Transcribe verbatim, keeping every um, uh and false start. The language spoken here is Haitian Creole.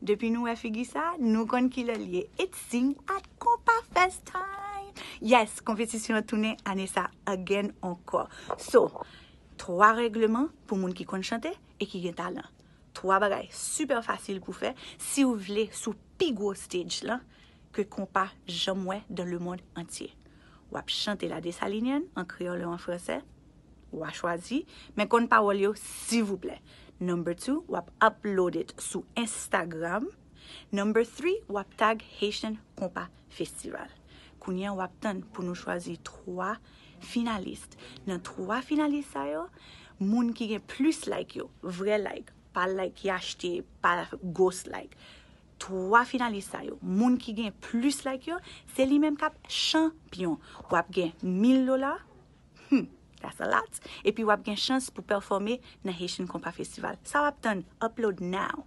Depi nou wè figi sa, nou konn kilè l ye. It's sing at Konpa Fest time. Yes, konpetisyon an tounen ane sa again ankò. So, twa règleman pou moun ki konn chante e ki gen talan. Twa bagay super fasil pou fè si w vle sou pi gwo stage lan ke konpa janm wè dans le monde entier. W ap chante La Dessalinienne an kreyòl ou an fransè. W a chwazi, men konn pawòl yo, silvouplè. Number two, w ap upload it sou Instagram. Number three, w ap tag Haitian Konpa Festival. Kounye a w ap tann pou nou chwazi twa finalis. Nan twa finalis sa yo, moun ki gen plis like yo, vrè like, pa like ki achte, pa ghost like. Twa finalis sa yo, moun ki gen plis like yo, se li menm k ap chanpyon. W ap gen mil dola. Hmm, that's a lot. Epi w ap gen chans pou pèfòme nan Haitian Konpa Festival. Sa w ap tann? Upload now.